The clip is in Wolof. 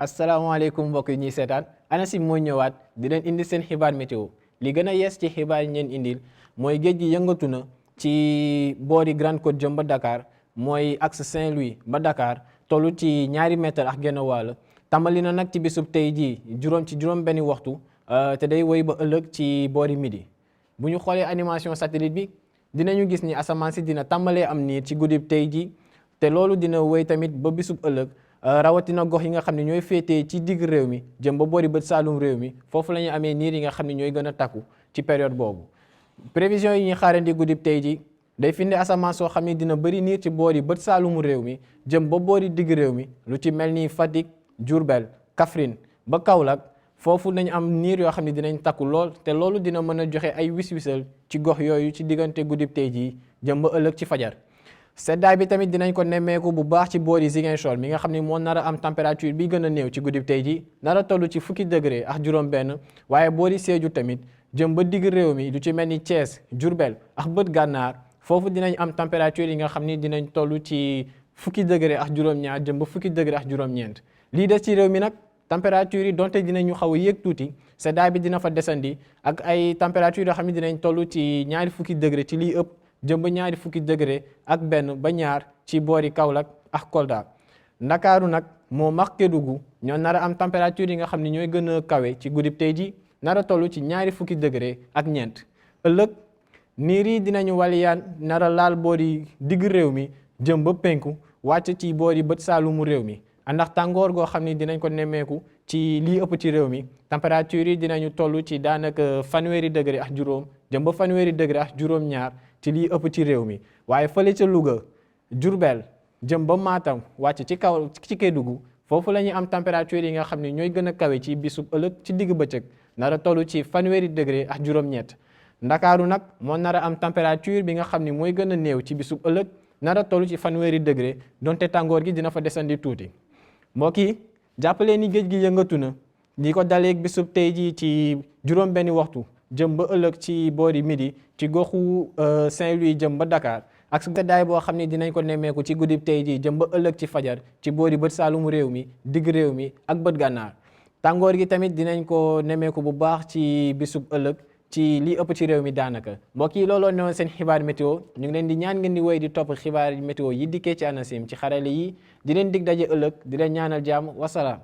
asalaamaaleykum mbokk yi ñuy seetaan ANACIM mooy ñëwaat di leen indi seen xibaar météo li gën a yees ci xibaar yi ñeen indil mooy géej gi yëngatu na ci boori Grande Côte jëm ba Dakar mooy axe Saint-Louis ba Dakar tollu ci 2 mètres ak genn wàll tàmbali na nag ci bisub tey jii juróom benni waxtu te day woy ba ëllëg ci boori midi. bu ñu xoolee animation satellite bi dinañu gis ni asamaan si dina tàmbalee am niir ci guddib tey jii te loolu dina woy tamit ba bisub ëllëg. rawatina gox yi nga xam ne ñooy féetee ci digg réew mi jëm ba boori bët saalum réew mi foofu la ñu amee niir yi nga xam ne ñooy gën a takku ci période boobu. prévision yi ñuy xaarandi guddib tey ji day finde asamaan soo xam ne dina bëri niir ci boori bët saalumu réew mi jëm ba boori digg réew mi lu ci mel ni Fatick Diourbel Kaffrine ba Kaolack foofu nañ am niir yoo xam ne dinañ takku lool te loolu dina mën a joxe ay wis-wisal ci gox yooyu ci diggante guddib tey ji jëm ba ëllëg ci fajar. seddaay bi tamit dinañ ko nemmeeku bu baax ci boori Ziguinchor mi nga xam ne moo nar a am température bi gën a néew ci guddib tey ji nar a toll ci fukki degré ak juróom-benn waaye boori Sédhiou tamit jëm ba digg réew mi lu ci mel ni Thiès Diourbel ak bët gànnaar foofu dinañ am température yi nga xam ni dinañ toll ci fukki degré ak juróom-ñaar jëm ba fukki degré ak juróom-ñeent. lii des ci réew mi nag température yi donte dinañu xaw a yéeg tuuti seddaay bi dina fa desandi ak ay température yoo xam ne dinañ toll ci ñaari fukki degré ci lii ëpp. jëm ba ñaari fukki degré ak benn ba ñaar ci boori Kaolack ak Kolda. Ndakaaru nag moo mag Kédougou ñoo nar a am température yi nga xam ne ñooy gën a kawe ci guddib tey ji nar a toll ci ñaari fukki degré ak ñeent. ëllëg niir yi dinañu waliyaan nar a laal boori digg réew mi jëm ba penku wàcc ci boori bët saalumu réew mi ndax tàngoor goo xam ni dinañ ko nemmeeku ci lii ëpp ci réew mi température yi dinañu toll ci daanaka fanweeri degré ak juróom jëm ba fanweeri degré ak juróom-ñaar. ci lii ëpp ci réew mi waaye fële ca Louga Diourbel jëm ba Matam wàcc ci kaw ci Kédougou foofu la ñuy am température yi nga xam ne ñooy gën a kawe ci bisub ëllëg ci digg bëccëg nar a toll ci fanweeri degré ak juróom-ñett. Ndakaaru nag moo nar a am température bi nga xam ne mooy gën a néew ci bisub ëllëg nar a toll ci fanweeri degré donte tàngoor gi dina fa desandi tuuti. mbokk yi jàppalee ni géej gi yëngatu na di ko daleeg bisub tey jii ci juróom-benni waxtu. jëm ba ëllëg ci boori midi ci goxu Saint-Louis jëm ba Dakar ak seddaay boo xam ne dinañ ko nemmeeku ci guddib tey ji jëm ba ëllëg ci fajar ci boori bët saalumu réew mi digg réew mi ak bët gànnaar. tàngoor gi tamit dinañ ko nemmeeku bu baax ci bisub ëllëg ci li ëpp ci réew mi daanaka. mbokk yi looloo newoon seen xibaar météo ñu ngi leen di ñaan ngeen di woy di topp xibaar météo yi dikkee ci ANACIM ci xarale yi di leen dig daje ëllëg di leen ñaanal jàmm wasalaam.